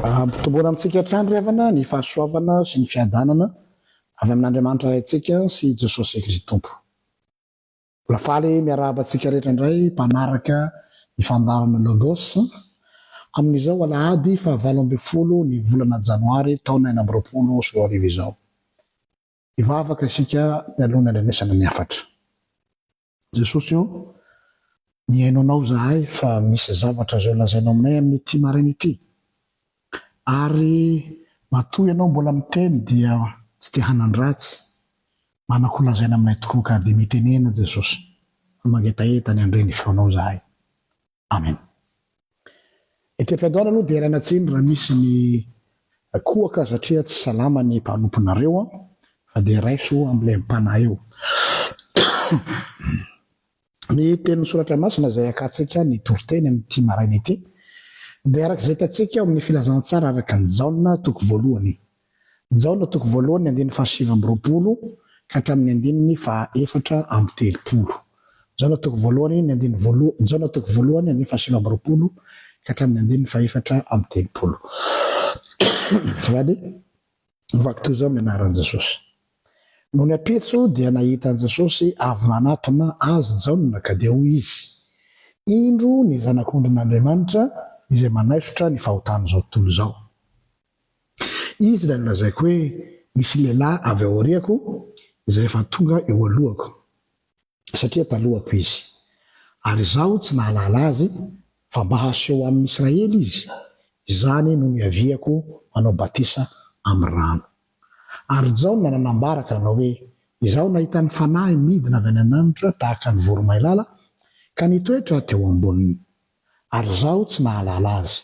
Ampitomboina amintsika hatrany ry havana ny fahasoavana sy ny fiadanana avy amin'Andriamanitra Raintsika sy Jesosy Kristy Tompo. Mbola faly miarahaba antsika rehetra indray mpanaraka ny fandaharana Logos amin'izao alahady faha 18 ny volana janoary taona 2026 izao. Hivavaka isika mialoha ny handrenesana ny hafatra. Jesosy ô, mihaino Anao izahay fa misy zavatra izay ho lazainao aminay amin'ity maraina ity. Ary matoa Ianao mbola miteny dia tsy te hanan-dratsy, manan-ko lazaina aminay tokoa ka dia mitenena Jesosy fa mangetaheta ny handre ny feonao izahay. Amen. Ety am-piandohana aloha dia ialana tsiny raha misy ny kohaka satria tsy salama ny mpanomponareo an, fa dia raiso amin'ilay mpanahy eo. Ny tenin'ny soratra masina izay hakantsika ny toriteny amin'ity maraina ity dia araka izay hitantsika ao amin'ny filazantsara araka an'i Jaona toko voalohany. Jaona toko voalohany andininy faha-29 ka hatramin'ny andininy faha-34. Jaona toko voalohany ny andininy voaloha Jaona toko voalohany andininy faha-29 ka hatramin'ny andininy faha-34. Azafady, mivaky toy izao amin'ny anaran'i Jesosy. Nony ampitso dia nahita an'i Jesosy avy nanatona azy Jaona ka dia hoy izy, Indro ny Zanak'ondrin'Andriamanitra izay manaisotra ny fahotan'izao tontolo izao. Izy ilay nolazaiko hoe misy lehilahy avy ao aoriako izay efa tonga eo alohako, satria talohako izy. Ary izaho tsy nahalala azy, fa mba haseho amin'i Israely izy, izany no niaviako hanao batisa amin'ny rano. Ary Jaona nanambara ka nanao hoe, Izaho nahita ny Fanahy midina avy any an-danitra tahaka ny voromailala, ka nitoetra teo amboniny. Ary izaho tsy nahalala azy.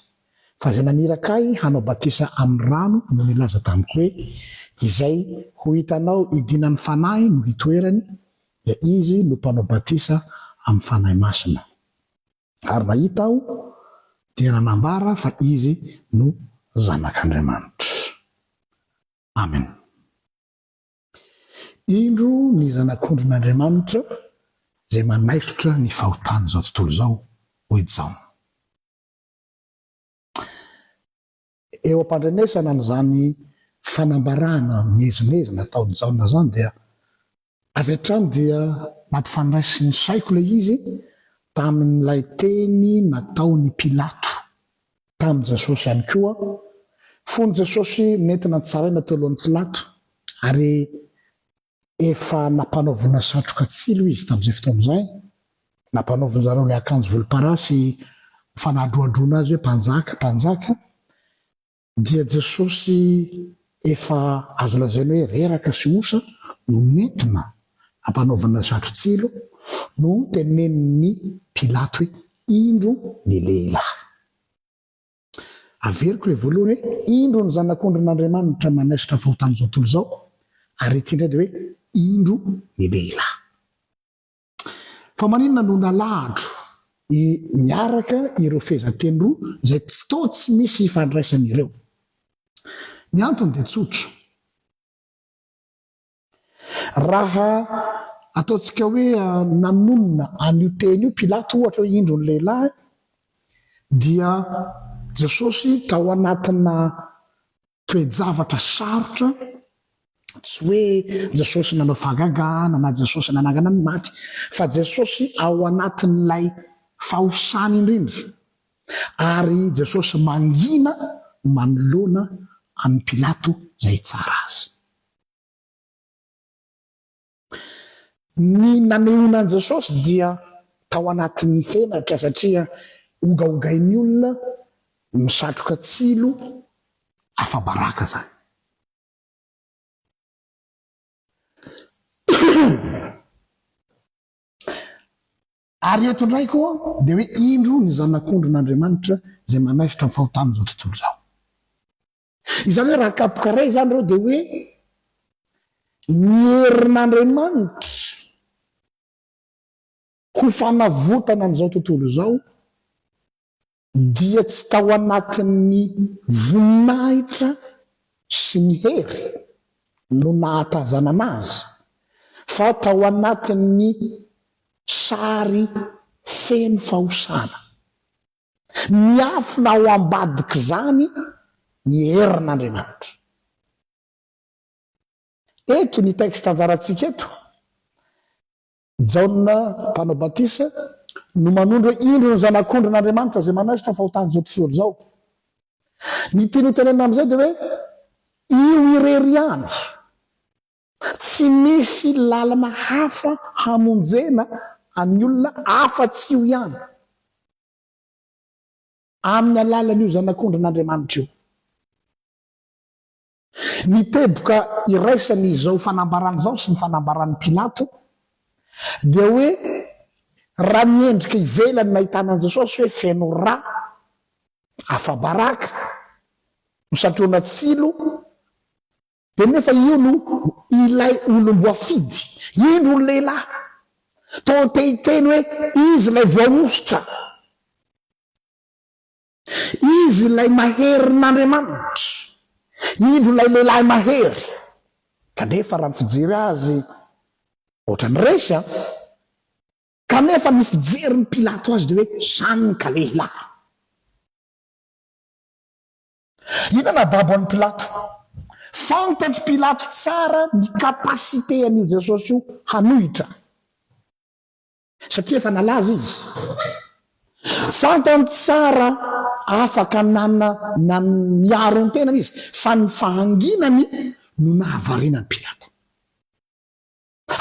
Fa izay naniraka ahy hanao batisa amin'ny rano no nilaza tamiko hoe, Izay ho hitanao idinan'ny Fanahy no hitoerany, dia izy no mpanao batisa amin'ny Fanahy Masina. Ary nahita aho, dia nanambara fa izy no Zanak'Andriamanitra. Amen. Indro ny Zanak'ondrin'Andriamanitra izay manaisotra ny fahotan'izao tontolo izao, hoy Jaona. Eo am-pandrenesana an'izany fanambarana miezinezina ataon'i Jaona izany dia avy hatrany dia nampifandraisin'ny saiko ilay izy tamin'ilay teny nataon'i Pilato tamin'i Jesosy ihany koa, fony Jesosy nentina nitsaraina teo alohan'i Pilato, ary efa nampanaovina satroka tsilo izy tamin'izay fotoana izay, nampanaovin-dry zareo ilay akanjo volomparasy ho fanadrohadroana azy hoe mpanjaka, mpanjaka, dia Jesosy efa azo lazaina hoe reraka sy osa no nentina nampanaovina satro-tsilo, no tenenin'i Pilato hoe, Indro ny lehilahy. Averiko ilay voalohany hoe, Indro ny Zanak'ondrin'Andriamanitra manaisotra ny fahotan'izao tontolo izao, ary ity indray dia hoe, Indro ny lehilahy. Fa maninona no nalahadro miaraka ireo fehezanteny roa izay toa tsy misy ifandraisany ireo? Ny antony dia tsotra. Raha ataontsika hoe nanonona an'io teny io Pilato ohatra hoe indro ny lehilahy dia Jesosy tao anatina toe-javatra sarotra, tsy hoe Jesosy nanao fahagagana na Jesosy nanangana ny maty fa Jesosy ao anatin'ilay fahosany indrindra ary Jesosy mangina manoloana an'i Pilato izay hitsara azy. Ny nanehoana an'i Jesosy dia tao anatin'ny henatra satria hogahogain'ny olona misatroka tsilo afa-baraka izany. Ary eto indray koa dia hoe indro ny Zanak'ondrin'Andriamanitra izay manaisotra ny fahotan'izao tontolo izao. Izany hoe raha kapoka iray izany ireo dia hoe ny herin'Andriamanitra ho fanavotana an'izao tontolo izao dia tsy tao anatin'ny voninahitra sy ny hery no nahatazanana azy fa tao anatin'ny sary feno fahosana. Miafina ao ambadik'izany. Ny herin'Andriamanitra. Eto ny texte anjarantsika eto, Jaona mpanao batisa no manondro hoe indro ny Zanak'ondrin'Andriamanitra izay manaisotra ny fahotan'izao tontolo izao. Ny tiany hotenenina amin'izay dia hoe io irery ihany, tsy misy lalana hafa hamonjena an'ny olona afa-tsy io ihany. Amin'ny alalan'io Zanak'ondrin'Andriamanitra io. Ny teboka iraisany izao fanambarana izao sy ny fanambaran'i Pilato dia hoe raha ny endrika ivelany nahitana an'i Jesosy hoe feno ra, afa-baraka, nosatroana tsilo, dia nefa io no ilay olom-boafidy. Indro ny lehilahy. Toa te hiteny hoe izy ilay voahosotra. Izy ilay maherin'Andriamanitra. Indro ilay lehilahy mahery. Kanefa raha ny fijery azy, ohatran'ny resy an! Kanefa ny fijerin'i Pilato azy dia hoe zany ka lehilahy. Inona nahababo an'i Pilato? Fantatr'i Pilato tsara ny capacité an'io Jesosy io hanohitra. Satria efa nalaza izy. Fantany tsara afaka nana na niaro ny tenany izy fa ny fahanginany no nahavariana an'i Pilato.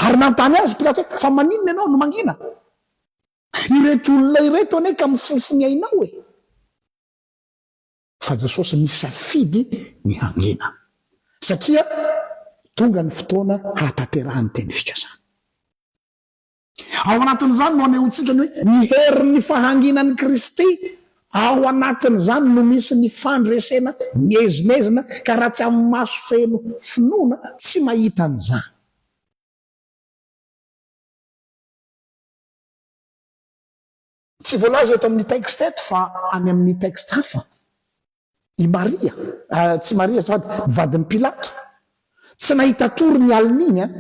Ary nanontany azy Pilato hoe, fa maninona ianao no mangina? Ireto olona ireto anie ka mifofo ny ainao e! Fa Jesosy nisafidy ny hangina. Satria tonga ny fotoana hahatanterahan'ny teny fikasana. Ao anatin'izany no anehoantsika ny hoe ny herin'ny fahanginan'i Kristy, ao anatin'izany no misy ny fandresena miezinezina ka raha tsy amin'ny maso feno finoana tsy mahita an'izany. Tsy voalaza eto amin'ny texte eto fa any amin'ny texte hafa i Maria, tsy Maria azafady, ny vadin'i Pilato, tsy nahita tory ny alin'iny an!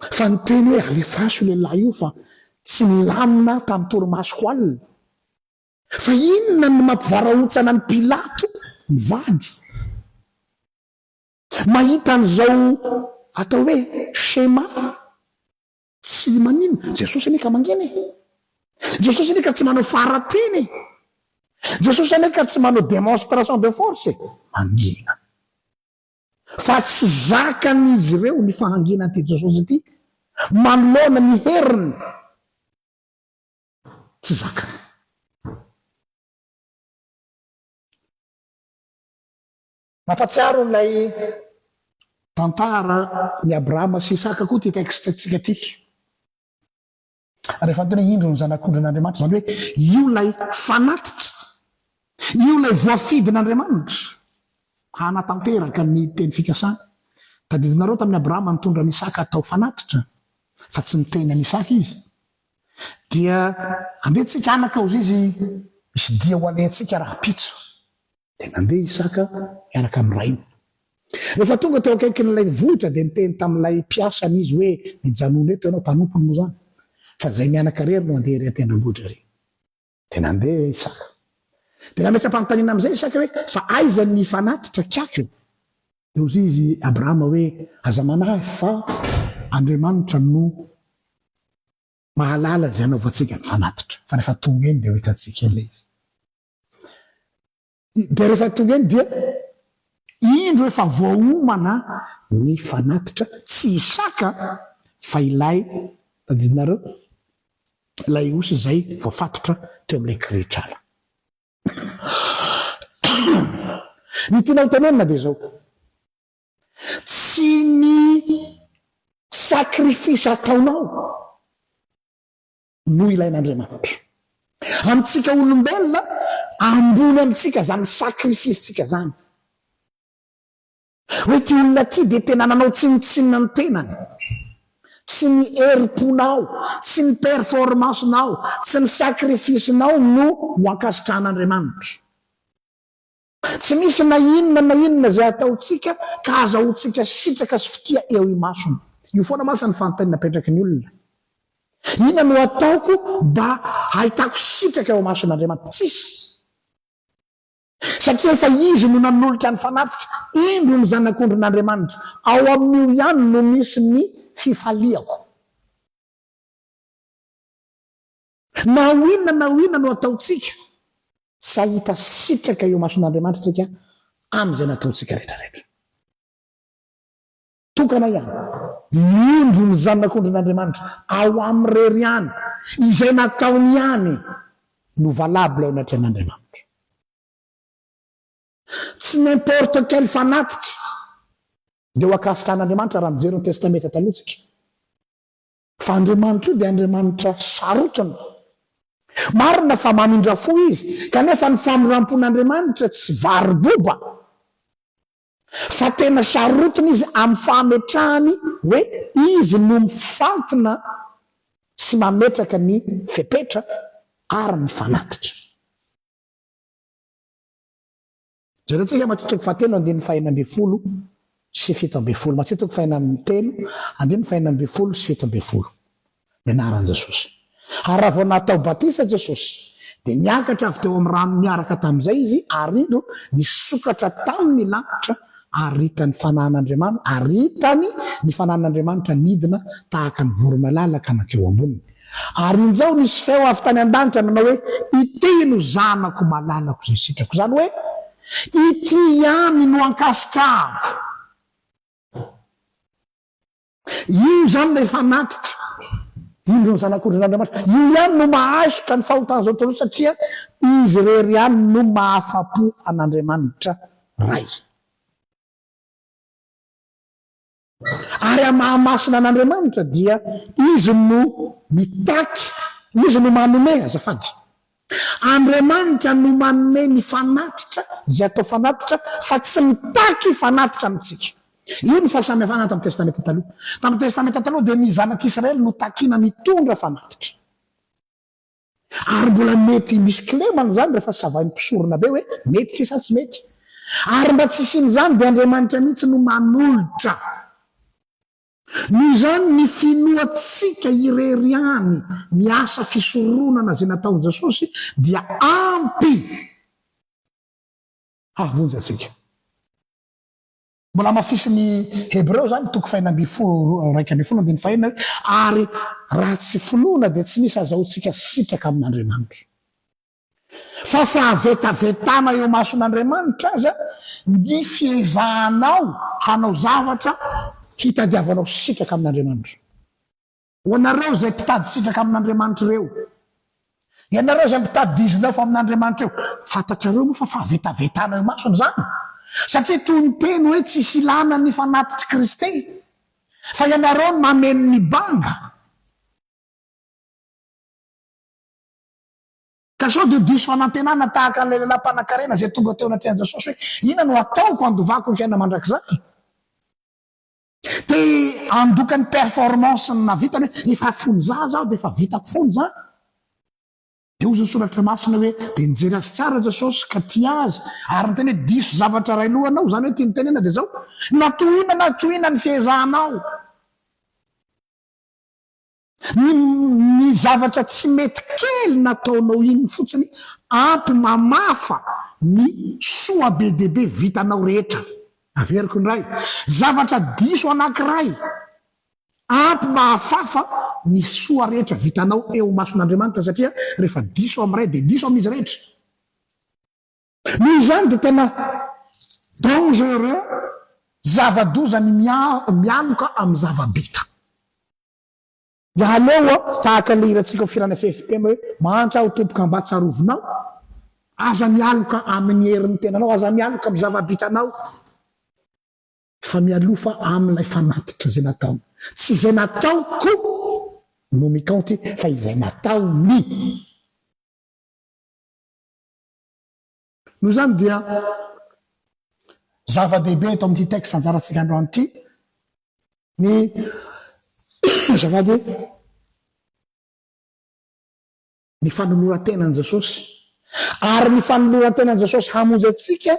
Fa niteny hoe alefaso io lehilahy io fa tsy nilamina tamin'ny torimasoko alina. Fa inona no mampivarahontsana an'i Pilato mivady? Mahita an'izao atao hoe schéma tsy maninona. Jesosy anie ka mangina e! Jesosy anie ka tsy manao fara-teny e! Jesosy anie ka tsy manao démonstration de force e! Mangina. Fa tsy zakan'izy ireo ny fahanginan'ity Jesosy ity manoloana ny heriny. Tsy zakany. Mampatsiaro ilay tantara ny Abrahama sy Isaka koa ity texte-ntsika ity. Rehefa tena indro ny Zanak'ondrin'Andriamanitra, izany hoe io ilay fanatitra, io ilay voafidin'Andriamanitra hanatanteraka ny teny fikasany. Tadidinareo tamin'i Abrahama nitondra an'i Isaka hatao fanatitra, fa tsy niteny an'i Isaka izy. Dia andeha tsika anaka hozy izy, misy dia ho alehantsika rahampitso. Dia nandeha Isaka hiaraka amin'ny rainy. Rehefa tonga teo akaikin'ilay vohitra dia niteny tamin'ilay mpiasany izy hoe, Mijanona eto ianao, mpanompony moa izany, fa izay mianaka irery no handeha ery an-tendrombohitra ery. Dia nandeha Isaka. Dia nametra-panontaniana amin'izay Isaka hoe, Fa aiza ny fanatitra kiako? Dia hoy izy Abrahama hoe, Aza manahy fa Andriamanitra no mahalala izay hanaovantsika ny fanatitra, fa rehefa tonga eny dia ho hitantsika eny ilay izy. Dia rehefa tonga eny dia indro efa voaomana ny fanatitra, tsy Isaka fa ilay, tadidinareo? Ilay osy izay voafatotra teo amin'ilay kirihitr'ala. Ny tiana hotenenina dia izao, tsy ny sacrifice ataonao no ilain'Andriamanitra. Amintsika olombelona, ambony amintsika izany sacrifice-tsika izany. Hoe ity olona ity dia tena nanao tsinontsinona ny tenany. Tsy ny herim-ponao, tsy ny performance-nao, tsy ny sacrifice-nao no ho ankasitrahan'Andriamanitra. Tsy misy na inona na inona izay ataontsika ka azahoantsika sitraka sy fitia eo imasony. Io foana mantsy ny fanontaniana apetraky ny olona. Inona no ataoko mba hahitako sitraka eo imason'Andriamanitra? Tsisy. Satria efa Izy no nanolotra ny fanatitra, indro ny Zanak'ondrin'Andriamanitra, ao amin'io ihany no misy ny fifaliako. Na ho inona na ho inona no ataontsika, tsy hahita sitraka eo imason'Andriamanitra isika amin'izay nataontsika rehetrarehetra. Tokana ihany, indro ny Zanak'ondrin'Andriamanitra, ao aminy irery ihany, izay nataony ihany no valable eo anatrehan'Andriamanitra. Tsy n'importe quel fanatitra dia ho ankasitrahan'Andriamanitra raha mijery ny Testamenta Taloha tsika. Fa Andriamanitra io dia Andriamanitra sarotiny. Marina fa mamindra fo Izy, kanefa ny famindram-pon'Andriamanitra tsy vary-boba. Fa tena sarotiny izy amin'ny fahametrahany hoe izy no mifantina sy mametraka ny fepetra ary ny fanatitra. Jerentsika Matio toko fahatelo andininy fahenina ambin'ny folo sy 17. Matio toko fahenina amby telo andininy fahenina ambin'ny folo sy 17. Ny anaran'i Jesosy. Ary raha vao natao batisa Jesosy, dia niakatra avy teo amin'ny rano niaraka tamin'izay Izy, ary indro, nisokatra taminy ny lanitra, ary hitany Fanahin'Andriamanitra, ary hitany ny Fanahin'Andriamanitra nidina tahaka ny voromailala ka nankeo amboniny. Ary injao nisy feo avy tany an-danitra nanao hoe, Ity no Zanako malalako izay sitrako. Izany hoe, Ity ihany no ankasitrahako. Io izany ilay fanatitra. Indro ny Zanak'ondrin'Andriamanitra. Io ihany no mahaisotra ny fahotan'izao tontolo izao satria Izy irery ihany no mahafa-po an'Andriamanitra Ray. Ary amin'ny maha-masina an'Andriamanitra dia Izy no mitaky, Izy no manome, azafady. Andriamanitra no manome ny fanatitra izay atao fanatitra fa tsy mitaky fanatitra amintsika. Io no fahasamihafana tamin'ny Testamenta Taloha. Tamin'ny Testamenta Taloha dia ny zanak'Israely no takiana mitondra fanatitra. Ary mbola mety misy kilemana izany rehefa savain'ny mpisorona be hoe mety ity sa tsy mety. Ary mba tsy hisian'izany dia Andriamanitra mihitsy no manolotra. Noho izany, ny finoantsika irery ihany ny asa fisoronana izay nataon'i Jesosy dia ampy hahavonjy antsika. Mbola hamafisin'ny Hebreo izany, toko fahenina ambin'ny folo, 11 andininy fahenina hoe, Ary raha tsy finoana dia tsy misy azahoantsika sitraka amin'Andriamanitra. Fa fahavetavetana eo imason'Andriamanitra aza ny fiezahanao hanao zavatra hitadiavanao sitraka amin'Andriamanitra. Ho anareo izay mpitady sitraka amin'Andriamanitra ireo, ianareo izay mitady dix-neuf amin'Andriamanitra eo, fantatrareo moa fa fahavetavetana eo imasony izany? Satria toy ny teny hoe tsisy ilana ny fanatitr'i Kristy, fa ianareo no mameno ny banga. Ka sao dia diso fanantenana tahaka an'ilay lehilahy mpanankarena izay tonga teo anatrehan'i Jesosy hoe, Inona no hataoko handovako ny fiainana mandrakizay? Te handoka ny performance-ny nahavitany hoe, efa fony zaza aho dia efa vitako foana izany. Dia hozy ny soratra masina hoe, dia nijery azy tsara Jesosy ka tia azy, ary niteny hoe, diso zavatra iray loha anao, izany hoe tiany tenenina dia izao, na toy inona na toy inona ny fiezahanao, Ny ny zavatra tsy mety kely nataonao iny fotsiny ampy mamafa ny soa be dia be vitanao rehetra. Averiko indray, zavatra diso anankiray ampy mahafafa ny soa rehetra vitanao eo imason'Andriamanitra satria rehefa diso amin'iray dia diso amin'izy rehetra. Noho izany dia tena dangereux, zava-doza ny mialoka amin'ny zava-bita. Dia aleo tahaka ilay hirantsika ao Firana FFPM hoe, Mahantra aho Tompo ka mba tsarovinao, aza mialoka amin'ny herin'ny tenanao, aza mialoka amin'ny zava-bitanao, fa mialofa amin'ilay fanatitra izay nataony. Tsy izay nataoko no mikaonty fa izay nataony. Noho izany dia zava-dehibe eto amin'ity texte anjarantsika androany ity ny azafady ny fanoloran-tenan'i Jesosy ary ny fanoloran-tenan'i Jesosy hamonjy antsika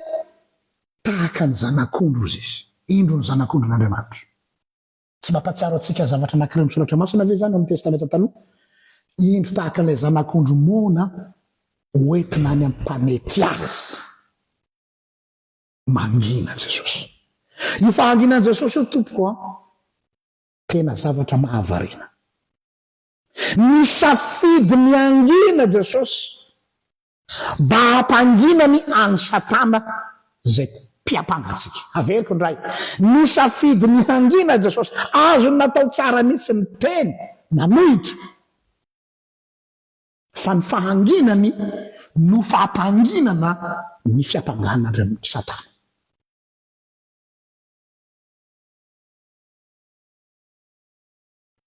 tahaka ny zanak'ondry hozy izy. Indro ny zanak'ondrin'Andriamanitra. Tsy mampahatsiaro antsika zavatra anankiray ao amin'ny Soratra Masina ve izany ao amin'ny Testamenta Taloha? Indro tahaka ilay zanak'ondry moana hoentina any amin'ny mpanety azy. Mangina Jesosy. Io fahanginan'i Jesosy io tompoko an, tena zavatra mahavariana. Nisafidy ny hangina Jesosy mba hampanginany an'i Satana izay mpiampanga antsika. Averiko indray, nisafidy ny hangina Jesosy. Azony natao tsara mihitsy ny teny nanohitra. Fa ny fahanginany no fahampanginana ny fiampangan'Andriamanitra Satana.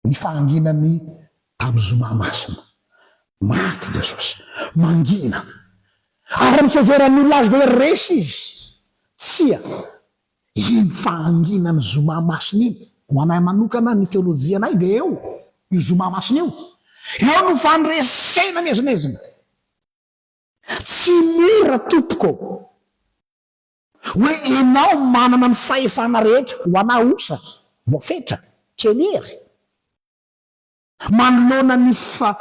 Ny fahanginany tamin'ny zoma masina. Maty Jesosy. Mangina. Ary ny fiheveran'ny olona azy dia hoe resy izy. Tsia. Iny fahanginan'ny zoma masina iny, ho anay manokana ny teolojianay dia eo io zoma masina io. Eo no fandresena ny ezinezina. Tsy mora tompoko hoe enao manana ny fahefana rehetra, ho anah osa, voafetra, kely hery. Manoloana ny fa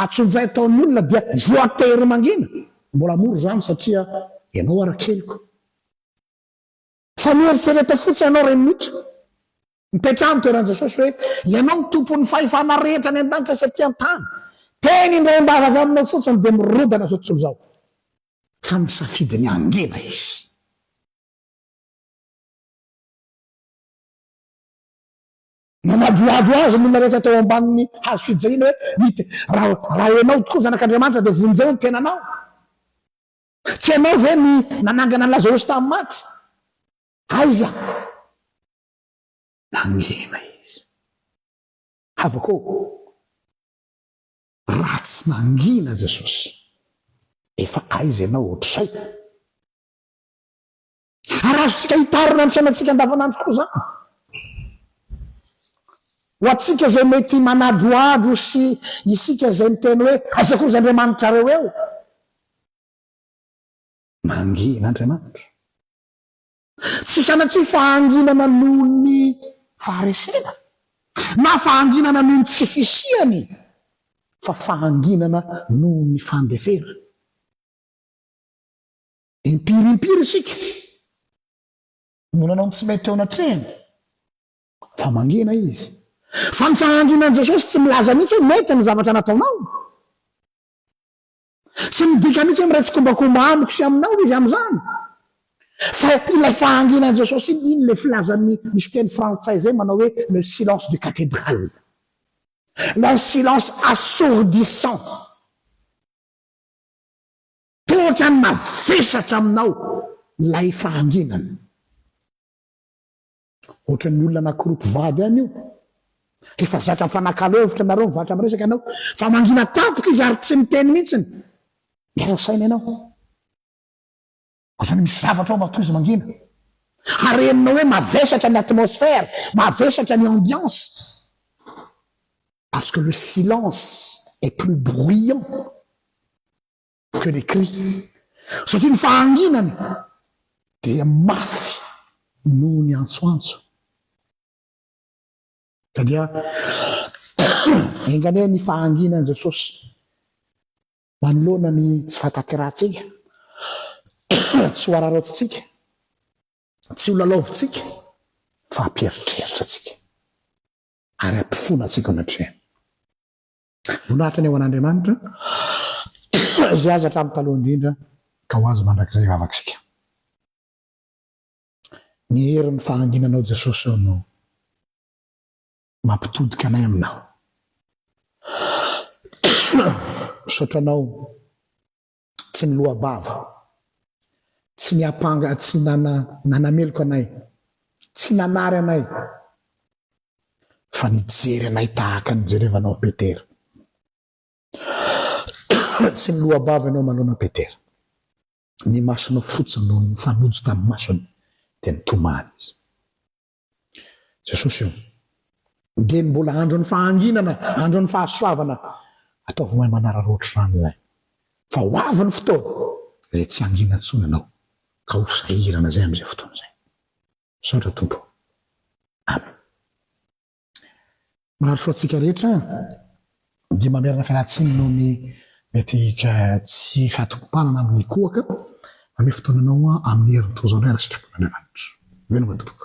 atsonjay ataon'ny olona dia voatery mangina. Mbola mora izany satria ianao ara keliko. Fa mieritrereta fotsiny ianao ray minitra. Mipetraha amin'ny toeran'i Jesosy hoe ianao no tompon'ny fahefana rehetra any an-danitra sy aty an-tany. Teny indray am-bava avy aminao fotsiny dia mirodana izao tontolo izao. Fa nisafidy ny hangina izy. Nanadrohadro azy ny olona rehetra teo ambanin'ny hazo fijaliana hoe, Mity, raha, raha ianao tokoa Zanak'Andriamanitra dia vonjeo ny tenanao. Tsy ianao ve ny nanangana an'i Lazarosy tamin'ny maty? Aiza? Nangina izy. Havako ô, raha tsy nangina Jesosy, efa aiza ianao ohatr'izay? Ary azontsika hitarina ny fiainantsika andavanandro koa izany. Ho antsika izay mety manadrohadro sy isika izay miteny hoe, Aiza koa izy Andriamanitrareo eo? Mangina Andriamanitra. Tsy sanatria fahanginana noho ny faharesena, na fahanginana noho ny tsy fisiany, fa fahanginana noho ny fandeferany. Impiry impiry isika no nanao ny tsy mety teo anatrehany, fa mangina Izy. Fa ny fahanginan'i Jesosy tsy milaza mihitsy hoe mety ny zavatra nataonao. Tsy midika mihitsy hoe miray tsikombakomba amiko sy aminao Izy amin'izany. Fa ilay fahanginan'i Jesosy iny, iny ilay filazan'ny, misy teny frantsay izay manao hoe le silence de cathédrale. Le silence assourdissant. Toa ohatran'ny mavesatra aminao ilay fahanginana. Ohatran'ny olona anankiroa mpivady ihany io. Efa zatra mifanakalo hevitra nareo, mivatra miresaka ianao, fa mangina tampoka izy ary tsy miteny mihitsiny. Miala saina ianao. Ohatran'ny misy zavatra ao matoa izy mangina. Ary henonao hoe mavesatra ny atmosphère, mavesatra ny ambiance. Parce que le silence est plus bruyant que les cris. Satria ny fahanginana dia mafy noho ny antsoantso. Ka dia enga anie ny fahanginan'i Jesosy manoloana ny tsy fahatanterahantsika, tsy ho araraotintsika, tsy ho lalaovintsika, fa hampieritreritra antsika ary hampifona antsika eo anatrehany. Voninahitra anie ho an'Andriamanitra izay azy hatramin'ny taloha indrindra ka ho azy mandrakizay vavak'isika. Ny herin'ny fahanginanao Jesosy ô no mampitodika anay aminao. Misaotra anao tsy niloa-bava, tsy niampanga, tsy nanameloka anay, tsy nanary anay, fa nijery anay tahaka ny nijerevanao an'i Petera. Tsy niloa-bava ianao manoloana an'i Petera. Ny masonao fotsiny no nifanojo tamin'ny masony, dia nitomany izy. Jesosy o! Dieny mbola andron'ny fahanginana, andron'ny fahasoavana, ataovy mahay manararaotra izany ilay. Fa ho avy ny fotoana izay tsy hangina intsony ianao, ka ho sahirana izay amin'izay fotoana izay. Misaotra Tompo. Amen. Mirary soa antsika rehetra dia mamerina fialantsiny noho ny mety tsy fahatomombanana amin'ny kohaka. Manome fotoana anao aho amin'ny herin'ny toa izao indray araka ny sitrapon'Andriamanitra. Veloma tompoko.